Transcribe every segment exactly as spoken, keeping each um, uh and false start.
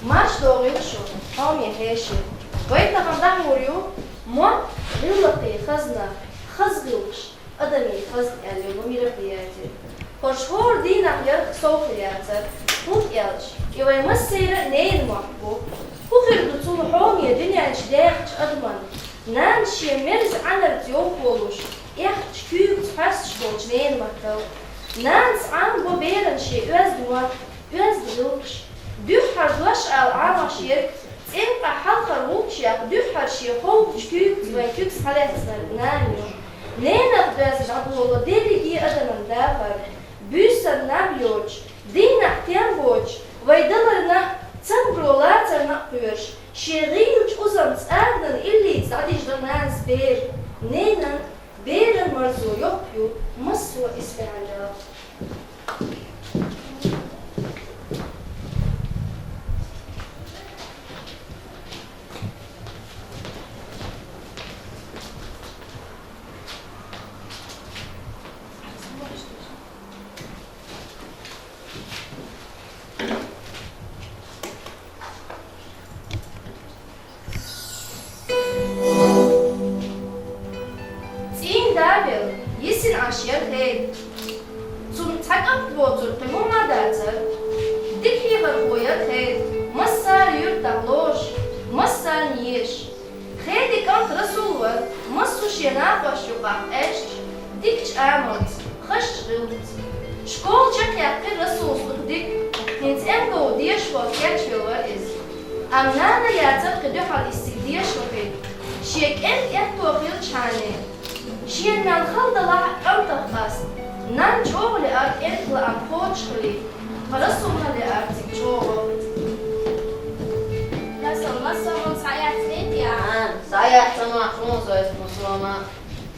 Марш догӀийла шо, хьоме хьеший! Вай тахан дӀахьур ю мо гӀиллакхий хазна, хаза гӀиллакхаш, адамий хазна аьлла йолу мероприяти. ХӀорш хӀора дийнахь ярх сов хир яцара, хӀунда аьлча и вайн массеран а ненан мохк бу. ХӀун хир ду цунна хьоме дуьнен чу даьхначу адамна? Нанас шен мерза Ӏаьнарца йовхо луш, эхча куьйгаца хьоьстуш болчу ненан маттал. Нанас Ӏамабо берана шен оьзда мотт, оьзда гӀиллакхаш. Дуьххьара дош ала Ӏамош ерг, цӀенкъа хьалхара гӀуллакхаш яккха дуьххьара шен ховхачу куьйгаца вайн куьг схьалаьцнарг нана ю. Ненах доьзна дӀадоло дерриге адаман дахар, буьйсанна наб йоцуш, дийнахь тем боцуш, вай даларна а, цамгаро лацарна а кхоьруш, шен гӀийлачу узамца аганан иллица дӀадижадо нанас бер. Ненан, беран марзо йоккха ю массо а исбаьхьаллех. ЦӀийнан да а велла, йисина Ӏаш яра Хеда. Цунна цхьа кӀант боцург кхин хӀумма а дацара. Дика хьехархо яра Хеда, массара а юьртахь лоруш, массарна а езаш. Хедин кӀант Расул вара, массо а шен накъосташна юкъахь къаьсташ, дикачу амалца, хазачу гӀиллакхца. Школа чекхъяьккхира Расулс дукха дика, хӀинца МГУ дешахо кечвелла вара иза. Амма нана яцара кхин дуьхьал иза цига деша вахийта. Шен кӀентан аьтто хилчхьана, шена мел хала далахь а кӀантах къаста, нанна чӀогӀа лаьара кӀентан лаам кхочушхилийта, ткъа Расулна лаьара цига чӀогӀа. Расул, массо а хӀума схьаэцний те ахь? Нана, схьаэцна, ма хьуна со иза массо а хӀума.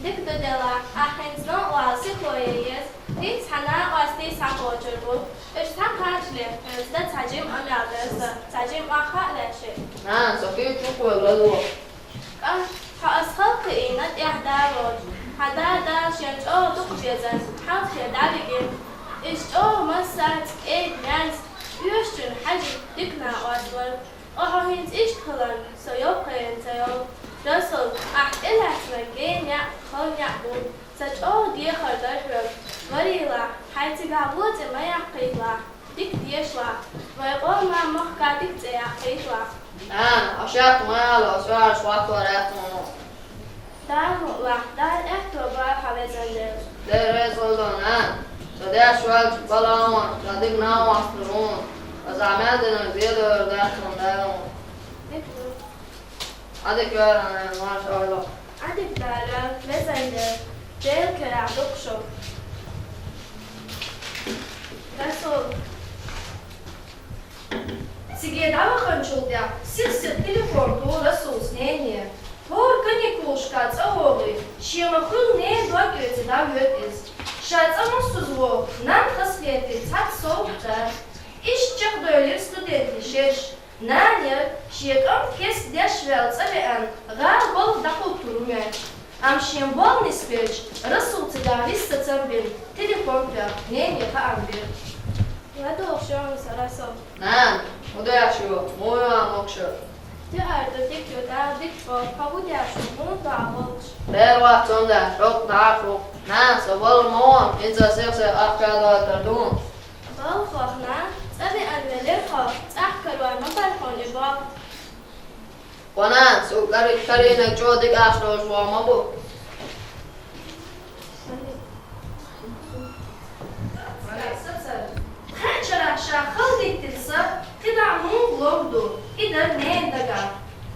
Дика ду делахь, ахь хӀинца новкъа вала сихо ян еза, хӀинца хьан накъостий схьакхочур бу. Уьш схьакхачале, хьоьца дан цхьа жима амал дара сан, цхьа жима охьахаа лаьа шиъ. Нана, со куьйга чу кхоьлла ло. КӀант, хьо ас хала кхиийна тӀехь да воцуш, хьан да Дала шен чӀогӀа дукха безам хьалххе дӀавигира. Иза чӀогӀа массаьрца кӀеда, мерза, оьшучунна хьаьжна дика накъост вара. Ткъа хьо хӀинца иштта хиларна, со йовхо ян ца йолу. Расул, ахь тӀелаьцнарг геннех а, халонех а бу. Сан чӀогӀа дехар дара хьоьга. Варелахь, хьайн цигахь вон цӀе ма яккхийталахь, дика дешалахь, вайн къоман махка дика цӀе яккхийталахь. Нана, хьо шек ма ала, ас оьрсаш хӀоттор яц хьуна. Дала мукъ лахь, Дала аьтто бойла хьан, везан Дела. Дела реза хуьлда, нана. Со деш волчу баланах сан дика накъост лур ву хьуна. Аса ахь мел динарг зеделла дац хьуна Дала. Дика ду. Ӏадика йойла, нана, марша Ӏойла. Ӏадика Дала, везан Дела, Делан карахь ду-кх шу. Расул. Цига дӀаваханчул тӀаьхьа сих-сиха телефон туху Расулс нене. ХӀора каникулашкахь цӀа вогӀий, шен ма-хуьллу ненан дог оьций дӀавоьду иза. Ша цӀа массаза вогӀу, нанна хазахетийра цхьацца сов а ца. Иштта чекхдевлира студентийн шераш. Нана яра, шен кӀант кеста деш ваьлла цӀа веана, гӀала балха дӀахӀуттур ву моьттуш. Амма шен болх нисбелча, Расул цигахь вист сацам бина, телефон тоьхна, нене хаам бира. ЛадугӀуш ю хьуна сан, Расул. Нана, хӀун деш ю, муха ю хьан могуш? Тоьар ду, дика ю, Дала дика бойла, хьо хӀун деш ву, муха ду хьан болх? Бер вац цундела, шух дӀа а шу. Нана, со балха ма вахана, хӀинца сих-сиха ахча дойтур ду хьуна. Балха вахана, цӀа веана велира хьо, цӀахь карор ма бара хьуна и болх. Ва нана, цу кари-, карийнарг чӀогӀа дика ахча долуш ван ма бу. Кхечарахь ша хала диттина сан кхидӀа муха ловр ду, и дара ненан дагахь.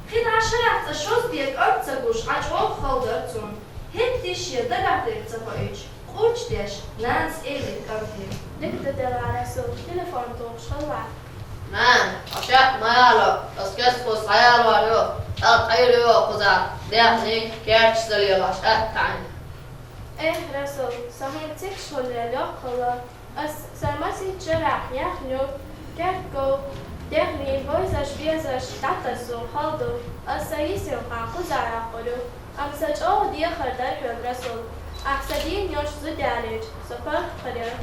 КхидӀа шарахь цкъа шозза бен кӀант ца гуш, Ӏа чӀогӀа хала дара цунна. ХӀетте шен дагахь дерг ца хоуьйтуш, къурдаш деш, нанас элира кӀанте. Дика ду делахь, Расул, телефон тухуш хилалахь. Нана, хьо шек ма ала, ас кеста кхуза схьаялор ю, цӀа къайла ю кхузахь, даьхниг, керташ ца лелош, атта хьайна. Эх, Расул, со хӀинца цига хуьлур локхалла. Ас сан масийтта шарахь яьхна ю, керт гов, даьхний бовзаш-безаш дӀатасо хала ду, ас сан йисина хан кхузахь йоккхур ю. Амма сан чӀогӀа дехар дара хьоьга, Расул. Ахь сан дийна йолуш зуда ялийча, со паргӀат хир яра.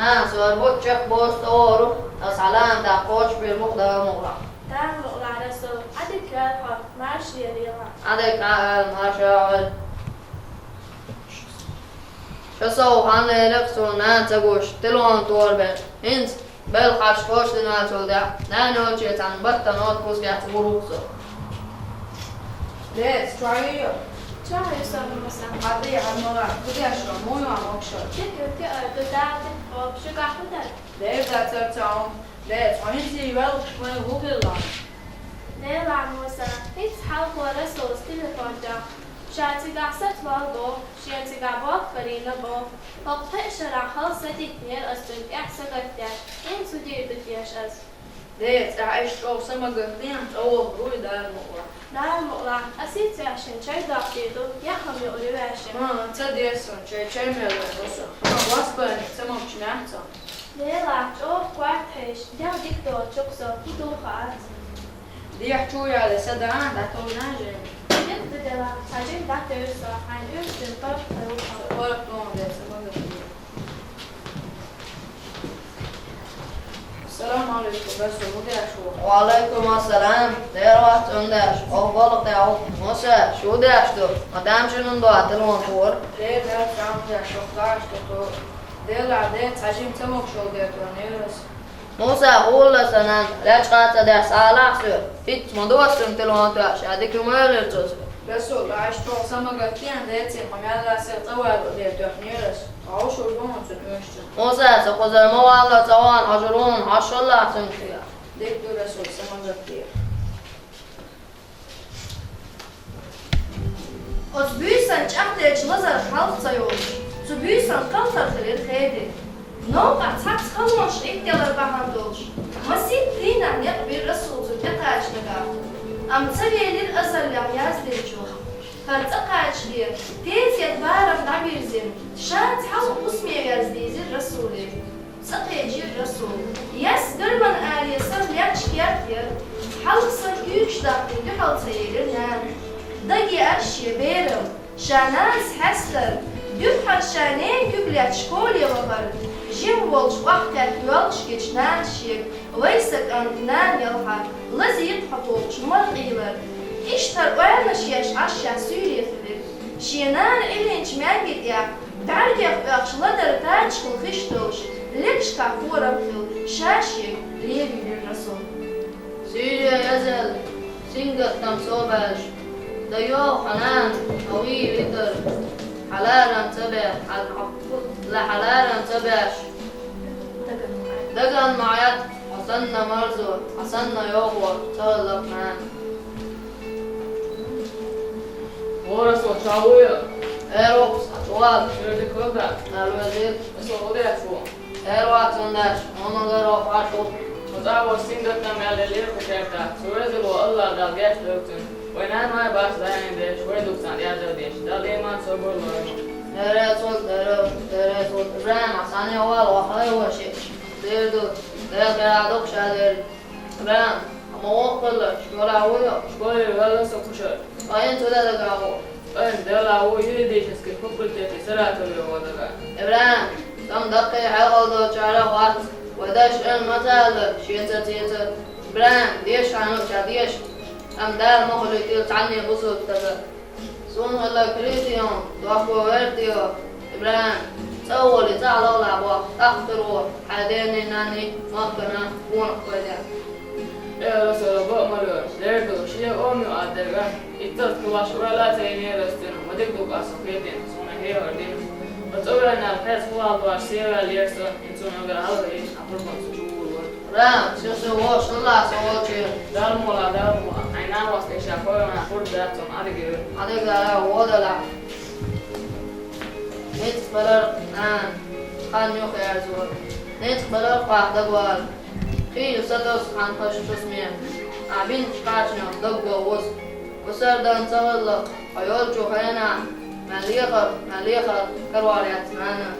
А, сорбут чекх босту ору, ас хьалаан даккхочу бир мукъ Дала мукъла. Дала мукъла, Расул, Ӏадика йоьлхьо, марша лерийла. Ӏадика а аьлла, марша а аьлла. Ша сов хан лерира суна нана ца гуш, тилон тора бен. ХӀинца белхаш кхош динацул тӀехь, нана йолче цхьана баттана отпуск яц гур ву со. Дец, чу хьайо? Чу хьайо сан, Муса? Хьан тӀе хьан мала, кудеш ва, муй ва мокшо? Дика, дика, ой, ду даьлла, о, шу гаху дар? Дер да цар цаун. Дец, хьо хӀинца ваьлла вайн ву хилла? Дела, Муса, хӀинца хьалхо Расулс телефон чохь. Ша цигахь сацвала боху, шен цигахь бохкарийна боху. ХӀокху кхаа шарахь хала садиттинера ас цуьнан тӀехь сагатдеш, хӀинца хӀун дийр ду теша ас? Дец, ахь иштта чӀогӀа са ма гатдехьа, цӀа вогӀур вуй Дала мукъ лахь. Дала мукъ лахь, ас хӀинца ваьшшина чай доккхий ду, яа хӀума юкъара ю ваьшшина? ХӀан, ца деза сан, чай, чай мел ваьлла со. ХӀан, вас бани, ца могуш мех ца. Дела, чӀогӀа корта хьийзаш, дегӀ дика доцучух со, хӀун ду хаац. Дехьа чу яле, са дан дӀатовжан жен. Дика ду дела, хьажин дӀатевжа со, хьайн уьш дина паргӀат тайо. ПаргӀат тайо, дела, ца ма гатде. Ассаламу Ӏалайкум, Расул, хӀун деш ву? Ва Ӏалайкум ассалам, дера вац ун деш, оха балха тӀе ву. Муса, шу деш ду? Ма тамашийна ду а тилон тора. Дера вац ун деш, оха даш ду тора. Дела, дера, хьажин ца могуш ву дера тора, нерас. Муса, хӀулла сан нана, лечкъа ца деш схьа а лахь соьга, хӀинца ма ду ас цуьнан тилон тоьаш, ша дика хӀума элира цо соьга. Расул, ахь иштта чӀогӀа са ма гатдехьа, деций, хьо мел а сиха цӀа вала дера тоьхнера ас. Хьо хьошур бу хьуна цуьнан оьшучунна. Муса, сан кхузара ма валло цӀа вахана хьожур ву хьуна, хьошаллахь цуьнга. Дика ду, Расул, са ма гатдехьа. Оцу буьйсан чӀагӀделлачу лазарх хьалха ца йолуш, цу буьйсан кхалхар хилира Хедий. Новкъахь цхьацца халонаш Ӏитталар бахьана долуш, масийтта дийнахь некъ бира Расул цунна тӀекхача нагахь. Амма ца велира азаллехь яздинчух. ХӀара цӀа кхачале, тезета барам дӀабирзина, ша цхьалха хӀусаме верза дийзира Расуле. ЦӀа кхечира Расул. Яьсса гарман аре сар лечкъа керт яра. Хьалха сар куьйгаш дахкина дуьхьал ца елира нана. Дага еара шен берам. Ша нанас хьаьстар, дуьххьара ша ненан куьг лаьцна школе вахар, жима волчу охьакхетта йоьлхуш гича нанас шега: «Вай сан кӀант, нана ялахь, лазийта хьо», – бохуш, мара къийлар. Иштта хӀара ойланаш еш Ӏаш ша суьйре хилира. Шен нана Ӏилинчу маьнги тӀехь бӀаьргех оьхуш ладар тача хила хиш долуш, легашкахь хӀораммо хилла, ша шега левийра Расул. Суьйре еза, сингаттам со баьлча, дан йогӀу хьан нана, хьо вийр витар, хьан ларам ца беш, хьан хьо, ла хьан ларам ца беш. Даган ма Ӏад, хьо санна марзо, хьо санна йогӀо ца хилла нана. О, Расул, чавуя? Э, Рокс, чувал. Вердик хилда? Ар везир. Расул, хӀун деш ву? Эр вац ун деш, хьуна гара вац ву. Ма цӀа а волуш сингаттам мел лелира кху кертахь. Цу везало Аллах Дала гечдойла цунна. Вай нана май бац дайна деш, вай ду царна яздеш. Дала иман, собар лойла. Деррес ву, деррес ву, деррес ву. ИбрахӀим, хьан санна вала вахара ваши? Дер ду, дер дера дукха ша дер. ИбрахӀим, хьан ма воккхалла, школе вуй хьо? Школе ваьлла со кхушара. Вайн цу дерригахь ву. Вайн Делахь ву юридический факультете Саратове ву дагахь. ИбрахӀим, сан даккхий хьекъал долчара вац. Вай дайша ма ца аьлла, шеца, цеца. ИбрахӀим, деша хьан ша деша. Амма Дала ма хуьлуьйтийла цхьанне бусалба стага. Суна хилла критион, дохко вертио. ИбрахӀим, цӀа а волий, цӀа а лахлахь боху, тӀаккха хир ву хьайн дений, нанний, махкана, гонах вай ден. Э, Расул, бакъ ма ло, дер ду, шен ома ю ас дерг. Иццалц кхин ваша ойла а ца йинера ас цуьнан, ма дика ду-кх ас хьо кхетийна, суна хьехар дина. Ткъа цӀа веана, хьеза хӀун вала тоьш севаьлла яра со, хӀинца суна агара хьалха йина, хьан пурбанца чу вур вара. Рам, ша со вовшах хилла со волчу. Дармала, дармала, хьайн нанас тӀе ша кхойкхина пурба дац цунна, Ӏадика йойла. Ӏадика йойла, вон далахь. Ницкъ балар, нана, хан юха яьрзо. Ницкъ балар, кхахь дагавала. Хийла сатосу хьан хазачу хӀусаме. Ахь бинчу кхачанех дагго вуза. Усардан ца хилла, хьо йолчу хенахь, мел лехар, мел лехар карор яц нана.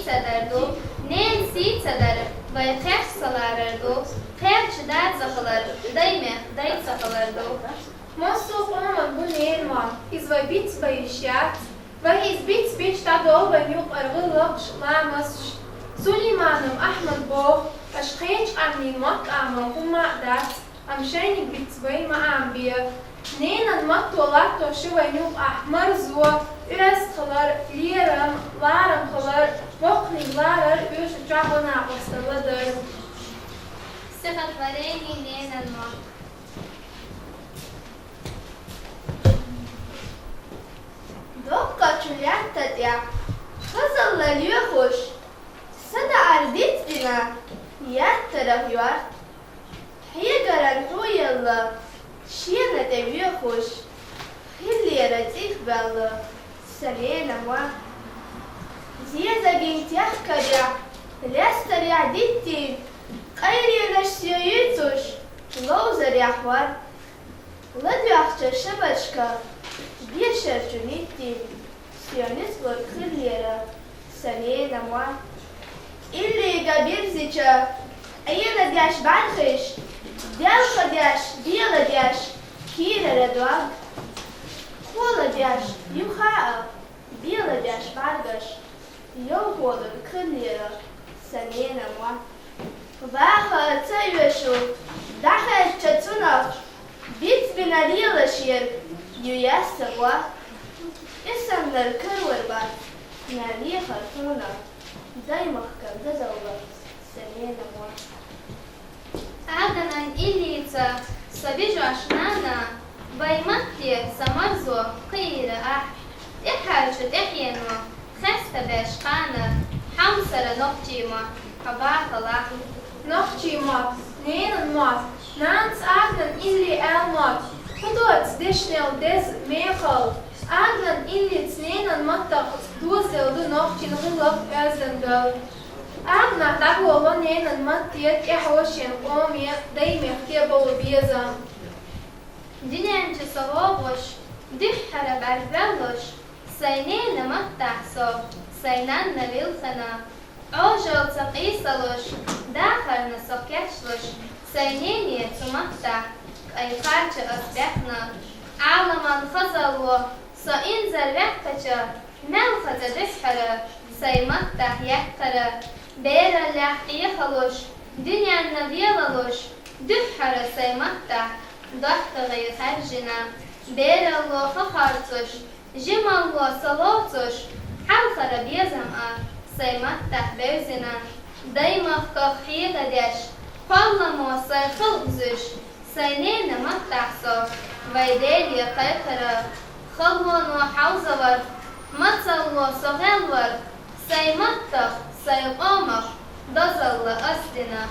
Ца дар ду, ненан сий ца дар, вай кхерч ца ларар ду, кхерч да ца хилар, даймех дай ца хилар ду. Массо а къаман бу ненан мотт, из вай бицбе йиш яц, вай из бицбича дӀадолу вайна юкъара гӀиллакхаш, ламазаш. Сулейманов Ахьмада боху, аша кхечу къаьмнийн мотт амал хӀумма а дац, амма шайниг бицбе ма амабе. Ненан матто латтош ю вайна юкъахь марзо, оьзда хилар, лерам, ларам хилар, боккханиг ларар, оьшучохь гӀо-накъосталла дар. Стихотворение «Ненан мотт». Доккхачу лаьтта тӀехь хазалла лоьхуш, садаӀар дицдина, яьттарах йорта. Хьегаран хьу елла, шена тӀе воьхуш, хиллера цӀихбаьлла сан ненан мотт. Зезагин техкарехь, лаьцнарехь диттина, къайленаш соьца юьйцуш, ловзарехь хӀорта. ЛадоьгӀча шабашка бешар чу ниттина, соьца нислург хиллера сан ненан мотт. Иллига бирзича, Ӏена деш бӀаьрхиш, делха деш, бела деш, кийрара дог. Кхола деш юха а, бела деш бӀаьргаш, йовхалург хиллера сан ненан мотт. Ваха а ца оьшу, дӀахаьчча цунах, бицбина лелаш ерг ю яьсса бохь. И саннар карор бац, нана лехар хьуна, даймахкан дозалла сан ненан мотт. Аганан иллица со бижош нана, вайн матте сан марзо кхиира ахь. ТӀаьхьарчу тӀаьхьено хестабеш кхана, хьамсара нохчийн мотт, хьо бахалахь. Нохчийн мотт, ненан мотт, нанас аганан илли аьлла мотт, хӀун доцу дешнел деза мехала, аганан иллица ненан маттах дозалла ду нохчийн гӀиллакх, оьздангалла. Агнах дӀаболо ненан матте тӀаьхьо шен къоме, даймехке болу безам. Дуьнен чу со вогӀуш, дуьххьара бӀаьрг ваьллуш, сайн ненан маттахь со сайн нанна вилхина. Ӏожалла ца къийсалуш, дахарна со кечлуш, сайн нене цу маттахь кхайкхача ас баьхна. Ӏаламан хазалло со инзарваьккхича, мел хаза дуьххьара сайн маттахь яьккхира. Бераллехь хьехалуш, дуьненна велалуш, дуьххьара сайн маттахь дохкагӀий хаьржина. Бералло ха харцуш, жималло со лоцуш, хьалхара безам а сайн маттахь бевзина. Даймахках хьегадеш, кхолламо сайн халкъ зуьйш, сайн ненан маттахь со вайн Деле кхайкхира. Халоно хьовзавар, мацалло со гӀелвар, сайн маттах, сайн къомах дозалла ас дина.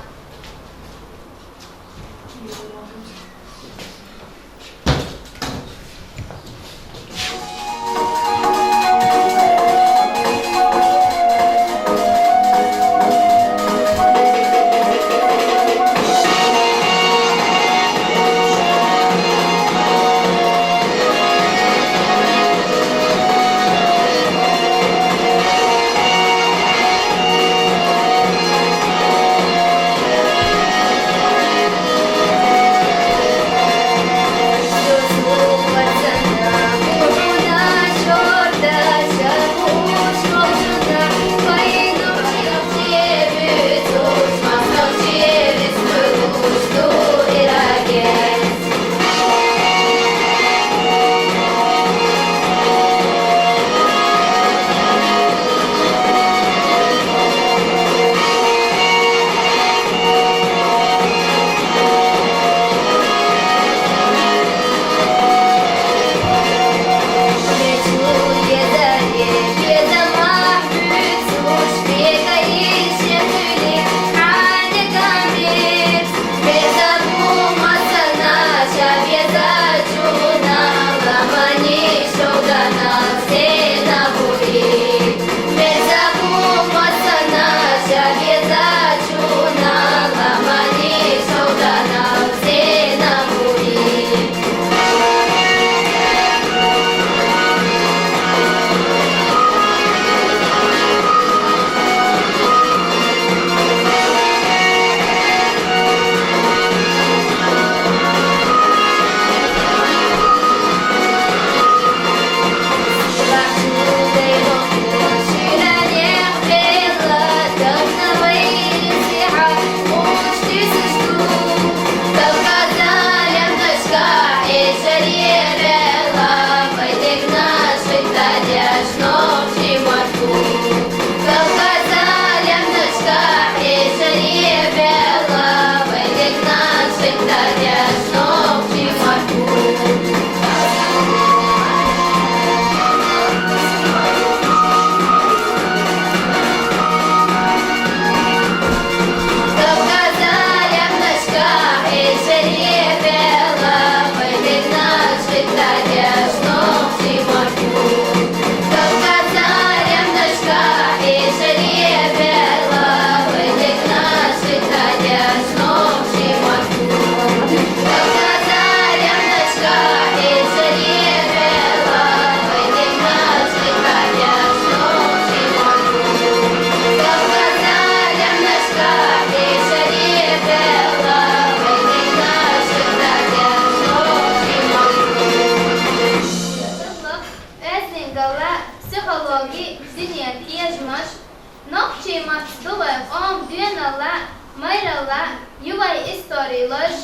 Ши мац ду вай къоман доьналла, майралла, ю вай истори ларш.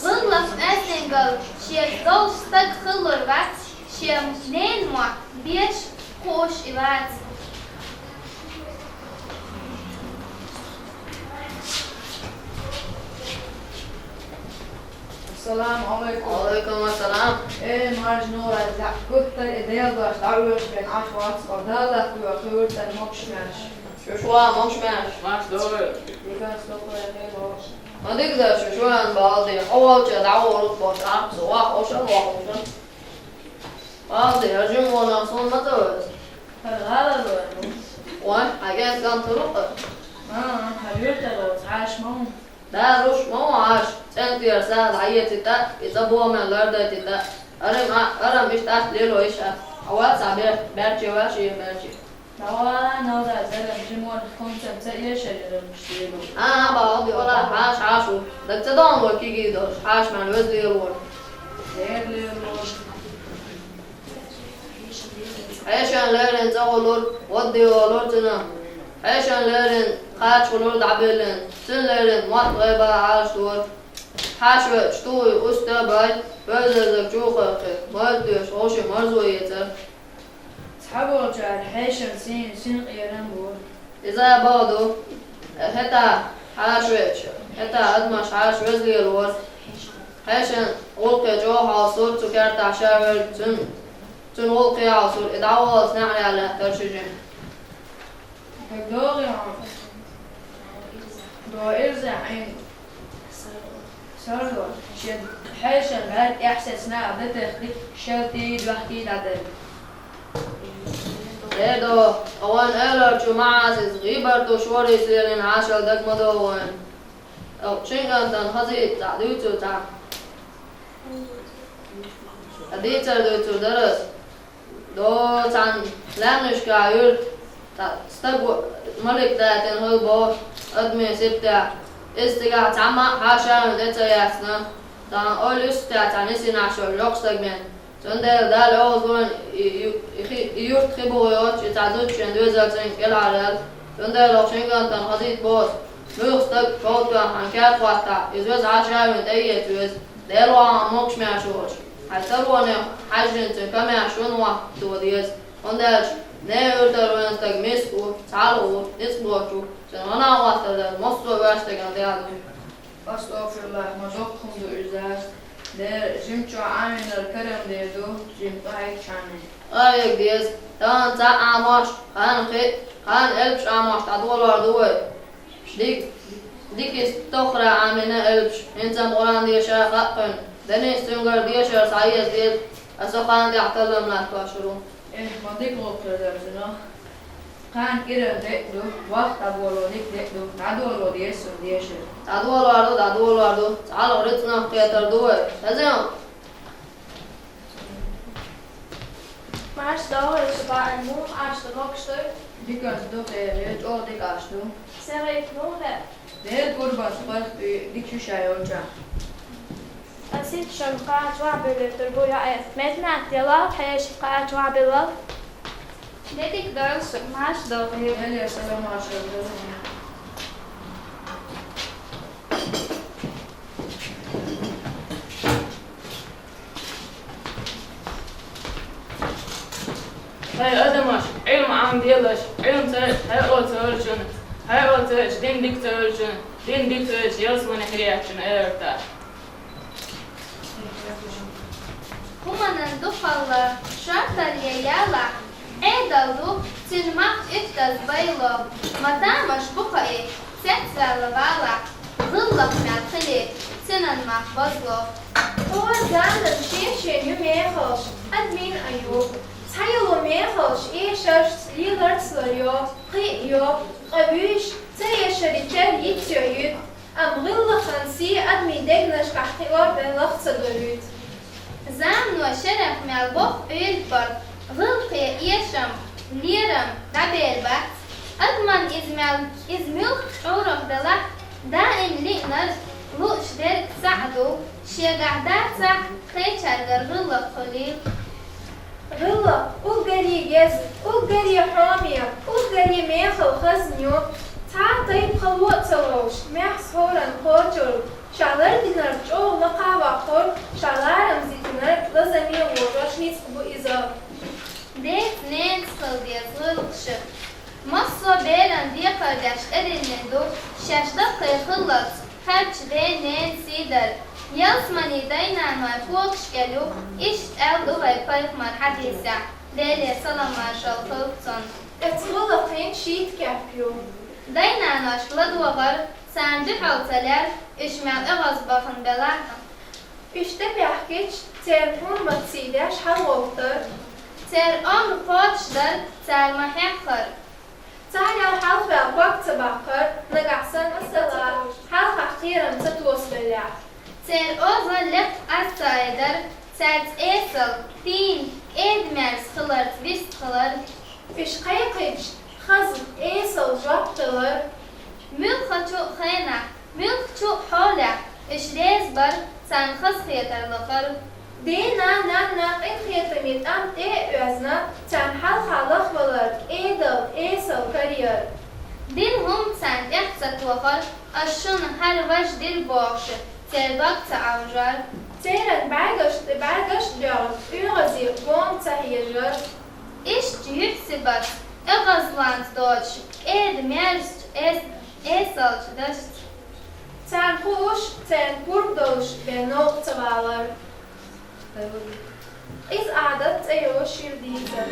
ГӀиллакх-оьздангалла шега долуш стаг хилалур вац, шен ненан мотт беш кхуьуш и вац. Ассаламу алайкум. Ва алайкум ассалам. Э, маржа нур, аз лаьа гуттар а и Делан дош дӀаоьшуш бен Ӏаш вац, ва Далла хьоьга хуьртан могуш-маьрша. Шу шу а могуш-маьрша. Марш догӀийла. Дика стохура хир бохуш. Ма дика дар шу шу ан балди, хьо волча дӀагӀур бохуш, а, со вах ошал вахуша. Балди, хьажим вона сон ма ца вес. ХӀара гӀала вара. Вай, хьагес ган турукъа. А, хьажир тара, цхьаш ма ву. Да, руш ма ву Ӏаш, цӀен тӀера сагӀа дӀаеци тӀа, и цӀа бохаман лардайти тӀа. Арам, а, арам иштта атта лело иша. Хьавац а бер-, берчи ваши, берчи. Давала, нагӀа, зарам жимор, хунцам ца эшар ярам штилу. А, а, ба, оби, ола, хьаш, хьаш ву. Даг ца дон вой киги дош, хьаш ман вез лело. Лер лело. Хьешан леррина цӀа гӀулур, гӀоддиолур цуьнан. Хьешан леррина кхача гӀулур дӀабиллина, цуьнан леррина мотт гӀайба Ӏалаш дора. Хьаша веача, туй уста бай, вевзаза чухархи, мартоьш гӀоши марзо ецара. Цхьаболчара хьешан сийна синкъерам бора. Иза боху ду, хӀета хьаша веача, хӀета адамаш хьаша везлера вара. Хьешан гӀуллакхе чӀогӀа хьалсура цу кертахь ша верг цуьнан, цуьнан гӀуллакхе хьалсура, и дӀаволлалц неӀарехь лаьттара ши жима. ДогӀи хьо. ДогӀирза Ӏийна. Сарло, шен хьешан бӀаьрг тӀехь сецна а датех дика шелтий, дохкий дӀаделла. Эдо, ткъа вайн эларчу МаӀазиз гӀийбартуш варис лелина Ӏашал даг ма догӀу вайн. Ткъа шин кӀантана хазийта цхьаъ дуьйцур цхьа. Ткъа дийцар дуьйцур дара ас. До цхьана лаьмнашкахь юьрта, цхьа стаг ву, малик даьтина хила боху, адамийн сибтехь. Иза цигахь цхьамма а хьан шарна тӀе ца яьцна, цхьана ойла юьстахь цхьа нисинахь шо локху стаг бен. Цундела Дала оьгӀазлойна и, и, и хи-, и юрт хи буху йоцуш, и цхьа зудчун доьзал цуьнга кӀелхьарал. Цундела оха шин кӀантана хазийта боху, муьлхха стаг шовтоьхна хьан кер хӀоттахь, иза веза хьан шарна тӀе а ца веза. Делахь а могуш-маьрша волуш, хьайн таронех хьаьжжина цуьнан камаьрша вуна вахта деза, хӀунда аьлча нехан юьртара вайна стаг миска ву, цхьалха ву, ницкъ боцуш ву, цуьнан гӀанахь хӀоттар дар массо а ваьш стеган тӀехь ду. АстагӀфируллахӀ, ма доккха хӀума ду иза. Дера, жимачохь Ӏамийнарг карам дер ду, жима къахьегчхьана. Къахьега деза, тахана цхьа Ӏамош, кхана кхин а, кхана элпаш Ӏамош дӀадолор ду вай. Дик-, дика стохара Ӏамийна элпаш, хӀинца-м Къуръан деша хаьа кхуьнан, Денис цуьнгара дешар схьаэца деза, аса кхана тӀехь таллам латтош ву. Эх, ма дика гӀуллакх хир дара цунах. Кхана кӀиран де а ду, вахта дӀаболо дика де а ду, дӀадоло деза цунна дешар. ДӀадолор ду, дӀадолор ду, цхьалха рицкъанах кхетар ду вай. Хезий хьуна? Марша догӀийла, шу баьӀна муха Ӏаш ду, могуш дуй? Диканца ду, хьо, чӀогӀа дика Ӏаш ду. Сагайт муха хьо? Дела гурбанца паргӀатӀе дика ю ша йолчохь. Ас итт шуна кхача вахьбуьллуьйтур бу йоӀе. Метнат, ялал хьеша кхача вахьбуьллал. Де дика дойла шу, марша догӀийла. Эле салам марша догӀийла. ХӀай адамаш, Ӏилма Ӏамаделаш, Ӏилма ца, хьекъал ца йолчунна, хьекъал ца йолчу дин дика ца йолчунна, дин дика ца йолчу ялсамане хир яц шуна, элира Дала. ХӀуманан дукхалла, шорталле ялахь, Ӏедал ду, цуьнан мах уьттаза байло, ма тамаш бу кхаъ, цецваьлла валахь, гӀиллакх мел хили, цуьнан мах базло. Хьо заманан шен-шен ю мехалш, адамийн а ю. Цхьайолу мехалш эшаршца, леларца лар йо, кхин а йо, ткъа вуьйш, ца эшари тера йиц йо юьту. Амма гӀиллакхан сий адамийн дегнашкахь кхиор бен лаха ца до вуьйцу. Замано шерах мел боккха Ӏуьйрг бар, гӀиллакхе эшам, лерам дӀабер бац. Адаман иза мел, иза муьлхха чӀурах делахь, даим лиънарг, лууш дерг цхьаъ ду, шегахь дацахь, кхечаьргара гӀиллакх хуьлийла. ГӀиллакх уггаре еза, уггаре хьоме, уггаре мехала хазна ю. Цхьа а тайпа хало а ца ловш, маьхза хӀоран кхочург, ша лардинарг чӀогӀа лакха воккхур, ша ларам дитинарг лазаме вожош ницкъ бу иза. Деца-ненаца хила деза гӀиллакхаш. Массо а беран декхар деш тӀедиллина ду, шаьш даккхий хиллалц харцача ден-ненан сий дар. Ялсаманин дай-наной когаш кӀел ю, иштта аьлла ду вай пайхамара хьадисехь, Делера салам-маршалла хилда цунна. Эцу гӀиллакхийн шийтта кеп ю. Дай-наношка ладогӀар, царна дуьхьал ца лар, уьш мел эгӀазбахана белахь а. Уьш тӀебаьхкича, церан хӀурмат-сий деш хьалагӀовттар. Церан омра кхочушдар, цара ма хьеххар. Царел хьалхаваьлла ког ца баккхар, нагахь санна, масала, хьалхахь кхерам ца тосабеллехь. Церан озал лекха аз ца айдар, цаьрца эсала, пийна, кӀеда-маьрша хиларца вистхилар. Уьш кхайкхича, хаза, эсала жоп далар. Муьлххачу а хенахь, муьлххачу а хьолехь уьш реза бар, царна хазахетар лахар. Дена-нанна къинхетаме тӀам тӀе а оьзна, царна хьалха лахвалар, кӀедал, эсал караяр. Дина хӀума царна тӀех ца тохар, ас шуна хӀара важа дира бохуш, церан дог ца Ӏовжар. Церан бӀаьргаш тӀе бӀаьргаш а доьгӀна, оьгӀазе гома ца хьежар. Иштта юьхь-сибат, эгӀазлонца доцуш, кӀеда-маьршачу эс-, эсалчу дашца. Царна хууш, церан пурба долуш бен новкъа ца валар. Иза Ӏадат цӀе йолуш шира дийцар.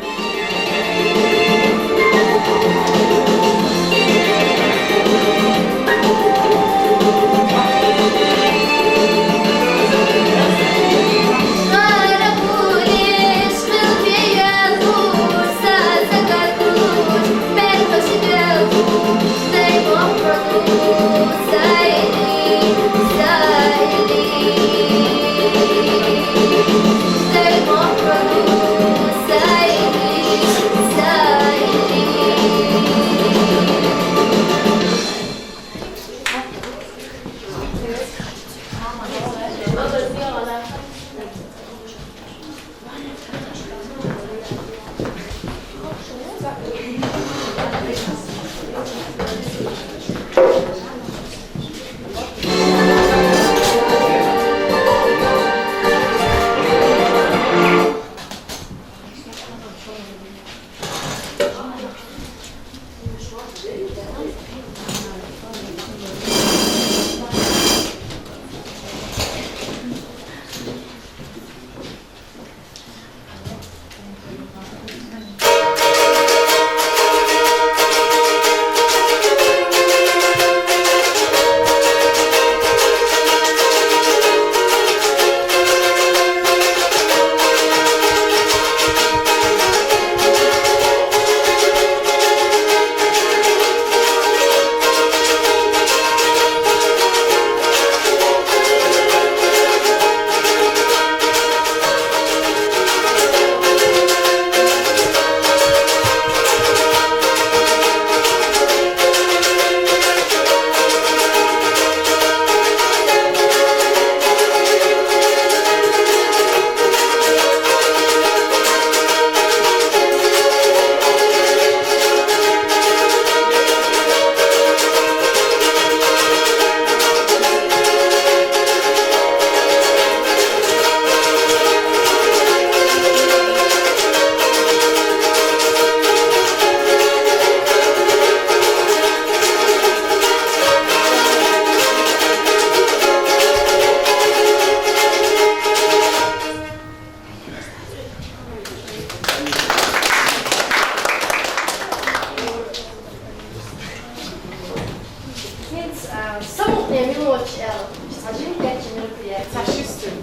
ХӀинца, а, самукъане мелочь аьлла, цхьа жима кечйина мероприятие. Цхьа ши стуьй.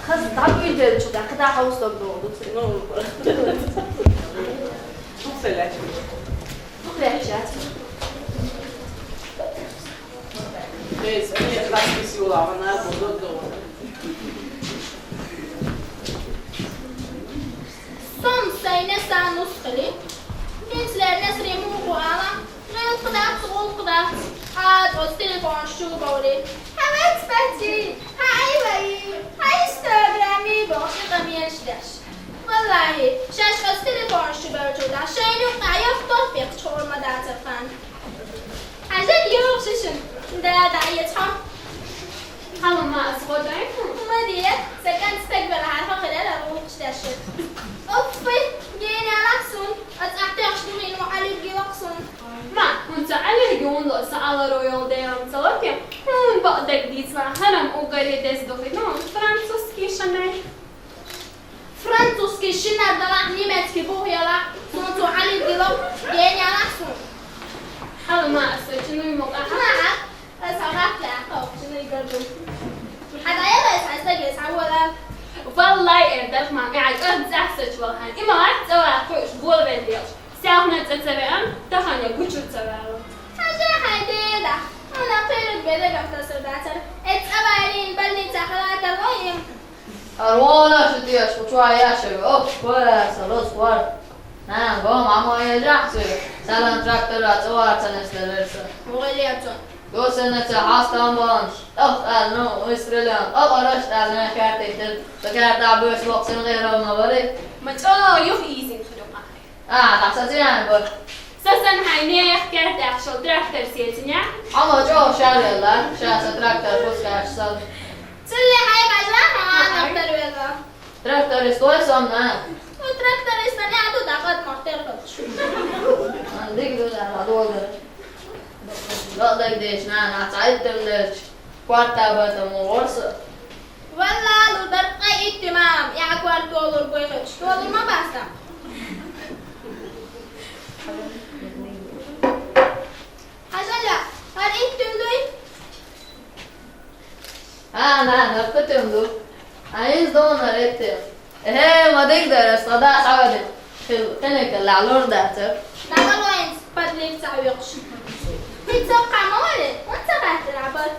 Хаза дӀабуьйлабеллачул тӀаьхьа кхидӀа хьовсалург догӀу ду цуьнан. Дукха лаьтташ. Дукха лаьтташ яц. Со сайн несса нус хили. ХӀинца лернесаре муха ала? ГӀиллакх дац, гӀуллакх дац. Ӏа тӀо телефонаш чу боври. Хьан вац пачи? Хьан ай вай? Хьан история? Аш ас телефонаш чу баьлча, да шайна юкъа йохтох бехк чхор ма дацар хан. Хьажал, йоах шишин, да, да, яц хьо. Хьала ма ас гӀо дай хьона. Ма де, са кӀант стаг бара хьарха хилар а гӀулакхаш дешар. Оффай, гена лахсун, ас ахтехш дугӀин ма Ӏалиб гилахсун. Ма, хӀунца Ӏалиб гундо са аларо йол дерам цалоте, хӀун бакъдерг дийцла, хӀарам угаре дес духи, ну, французский шанай. Французский шинар далахь, немецкий бух ялахь, сунцу Ӏалиб гило, гена ялахь сун. Хьала ма аса, чинуй мукъа хьала. Ма, аса гӀатла хьо, чинуй гардум. Хьада яла аса аса гес хьавала. Валлай, эр дах ма, я кӀар цӀахсач валхан. Има вахт цӀава хуш, гол вен делш. Сяхна цӀа цавеан, тахана гучур цавала. Хьажа хайдеда. Ана къирд беда гафта сордатар. Эт цӀаварин больница халата лоим. Арона шутияш, учуа яшег, оп, коя са лос квар. На, гом, амо я жахсу, салан трактора цуар цанес леверса. Мугелиацун. Госене ца хастан бан, ах, а, ну, истрелян, ах, араш, а, на, картайтер, та карта бюс воксен геровна вари. Мачо, юх изин худука. А, тахса циян бо. Сасан хай нех картах шо трактор сетиня. Амо чо шарела, ша са трактор пускаш сан. Цилле хай бажла, ха, трактор вела. Тракторист ой сам на. Ну, тракторист не аду да гад мартер гад. Ан диг ду да, аду да. Гад деш на, на цайт тем деш. Кварта бата мо ворса. Валла, лу дар къай иттимам. Я квартолур гой гад. Толур ма баста. Хажала, гьар иттим дуй? А, на, на, кутим ду. А из дона ретте. Эхе, мадик дерес, сада савади. Хил, хинек лалур датер. Нагало инс, подлив цавёкш. Хицо камоле, он цаватер абар.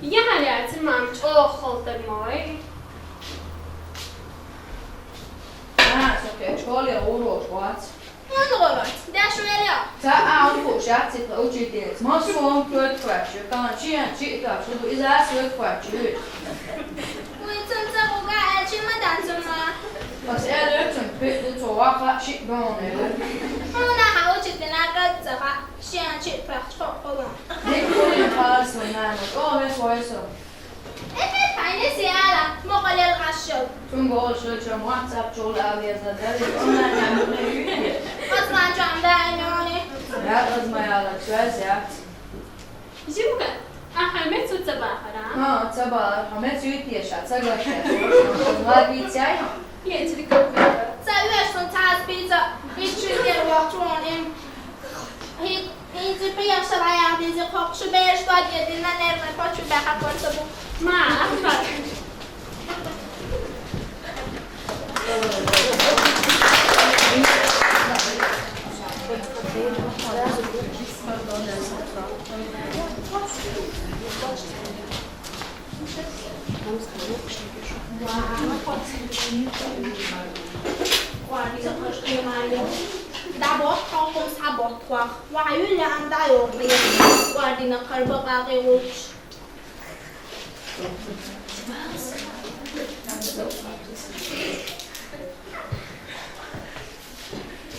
Я гьаляци мам, чӀо холтер мой. А, соке, чӀоли уро, вац. Мон гӀолот, деш веля. Ца а уху шахци учитель. Ма суом кот хвачу, кан чиан чи качу, иза свет хвачу. Уй, цун ца уга, а чи ма дан цун ма. Бас э лёцун, пит ду цо ваха, ши гон э. Уна ха учитель на гад ца ха, шиан чи прах чхо холон. Дик курин харсун, нана, о, мес войсун. Эфе тайне сиала, мокъалел гъашшал. Цун гол шоча муацар чул авиаза дари, онлайн амуне юйте. Осман чамда айнони. Я, озмаяла, связь, я. Жимка, а хамец у цабахара? А, цабар, хамец юйте, ша, цагаша. Озма бицяй? Е, телефон. Ца юэш сун цас пица, ичи дер вахтуон им. Хи, инзи пияшал аял дизи хокшу беш дагедина нерве почу бяха корсабу. Ма, ахмар. Дабо хокум сабо квах. Ва юля анда йорди. Ва дина карба баги вуч.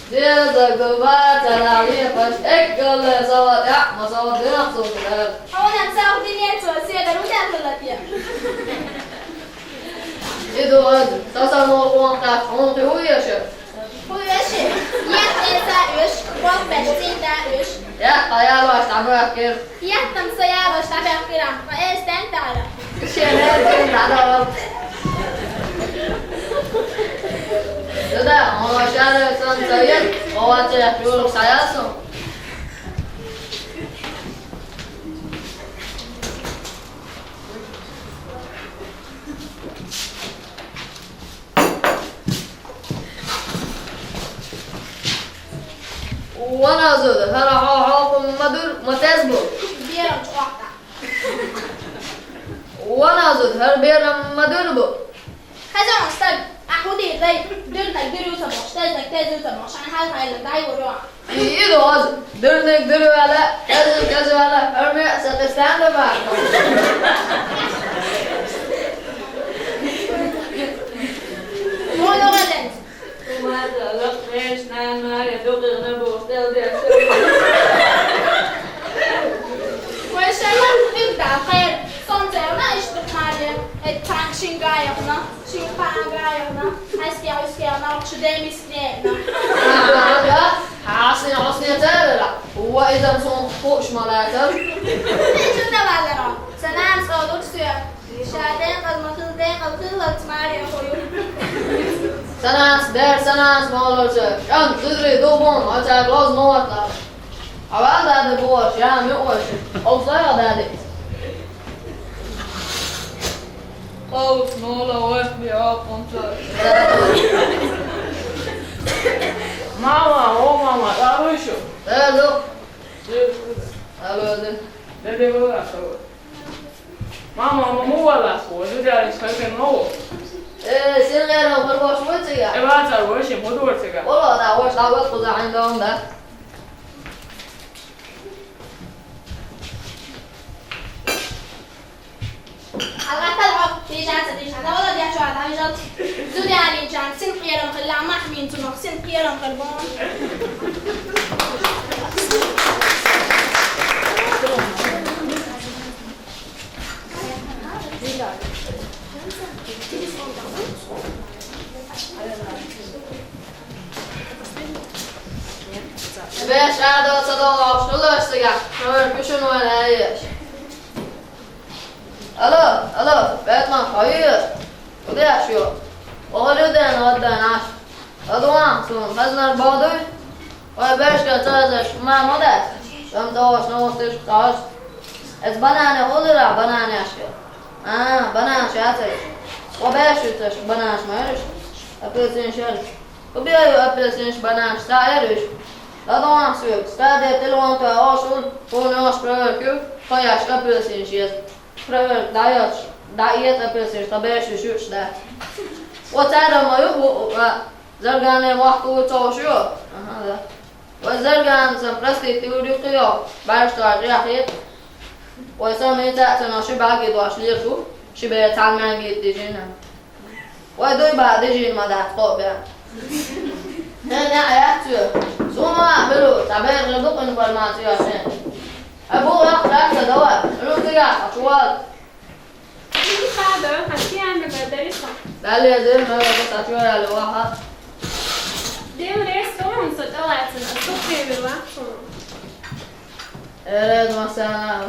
Деза губа тарали паш эккале сават я, ма сават динах султар. Хавана сават динах султар, седа рудя султар. Иду аз, таса мо уан каф, он ты уяша. Хуяши, я эса уш, квал бештин да уш. Я, хаял ваш, тамрах кир. Яттам саялаш табяхкирам, ва эстен тара. Шерер тара. Дада, ма шаре сан саят, оваче юлук саясу. Ваназуд, хӀара хьо-, хьо-, хӀокхун ма дур, ма тез бу. Берам чӀоагӀда. Ваназуд, хӀара берам ма дур бу. Хазан стаг, ахуди рай, дурнаг дурю табош, тезнаг тезю табош, ана хал хайлан дай воро. Иду аз, дурнаг дурвала, тезнаг тезвала, хӀара ме са къистан да ба. Моно гаден. Вай шалла, хӀунда кхера? Сон церна иштта хӀара. Эт панк шин гаяхна, шин панк гаяхна. Аския, аския, на, чу демис. Ага, хьасне, хьасне царара. Ва иза сон хуш малатар. Чу давалара. Санан цодур сюя. Шаден къалмахил ден къалхил лацмари хою. Санас дер, санас молорча. Кан зудри дубон, ацар лоз молатар. Авал дада буаш, я мюаш. Обзор дада. Къаус нола варх биа къунца. Мама, о мама, ларышу. Э, ду. Алло, ду. Деде вала сава. Мама, мама, вала сава. Ду дяри схайкен ново. Э, сен гэрэ варгош вуцига? Э, вацар воши, мудур цига. Ола, да, вош, да, вот куда андон, да. Алгатал хьо, дижанца дижан. Давала дячуа, давижал. Зудянинчан, син кьерам хилла, махмин цунах, син кьерам хилбон. Беш, ада, ца дола, шулаш сега. Шор, кушун ванаеш. Алло, алло, Бэтмен, хайыр. Куда шу? Оғыр юден, одан аш. Адуан, сун, хазнар бадуй. Ой, бешка цазаш, ма мода. Там того, что ты скажешь. Эц банане холыра, банане ашка. А, банан шатыр. О, беш юташ, банан шмарыш. Апельсин шарыш. Убираю апельсин шбанан шта эрыш. Адуан сюк, стадия телефон то ошул, пун ош проверкю, хояш апельсин шиез. Проверк даёт, да иет апельсин, что беш шуш, да. Вот это мою, а, заргане махку цошу. Ага, да. Вот зарган сам простите, у рюкио, бар что яхит. Вот сам и так, но шибаги дош лирку, шибе цалман гит дижина. Вай дуй ба дижин ма дац хобя. Не, не, а я цю. Сума, беру, табер жадук информацию ашен. А бу вах рак са дава, русия, а чувал. Ин хада, хасиян га дариса. Далее дем, ма дац, а чувал, ваха. Дем ресторан са талацина, супер вахсун. Эред масана.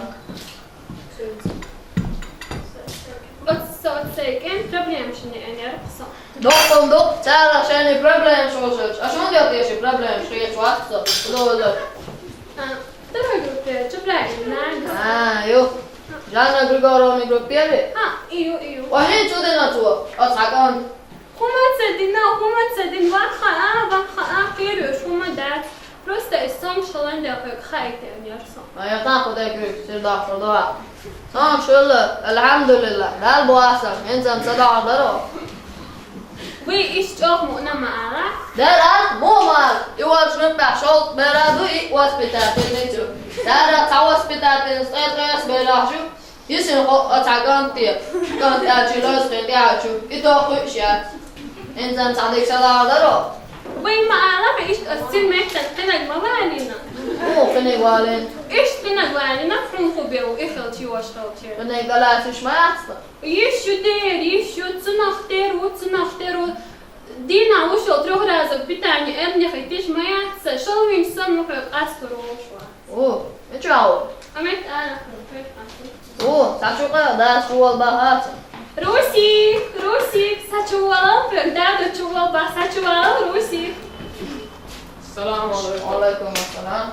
Оццо, оццо, кен проблем шини энер куса. Докон док, цара шени проблем шошер. А шо он делать, если проблем шиет ватсо? Ло, ло. А, второй группе, чё правильно, да? А, ё. Жанна Григорьевна группе? А, ию, ию. Вахин чудо на чё? От сакан. Хума цадина, хума цадин, ваха, а, ваха, а, кирюш, хума дац. Просто из сом шалан да хек хайте нерсо. А я так вот так сир да фордо. Сон шулла, алхамдулилла, дал буаса, мен сам сада даро. Вы иш чох му на маала? Дал ар му мал, и вот шмепа шол, бера ду и воспитательницу. Дара та воспитательница, это я собираю. Исин хо, оца гантия, гантия чилос хетя чу, и то хуйшя. Инзан садик саладаро. Вай ма ала иш оцин мехтан къинаг ма валина. О, къинаг валин. Иш къинаг валина, фрун хубеу, и хелчи, ваш хелчи. Къинаг галасиш ма яцла. Иш ю дер, иш ю цунах деру, цунах деру. Дина ушел трёх разов питание, эр не хайтиш ма яца, шел вин сон мухе астур ушла. О, ничего. А мет ара, о, сачука, да, шуал бахат. Русик, Русик, сачуал, да, да, чуал ба, сачуал, Русик. Салам алейкум. Алейкум ассалам.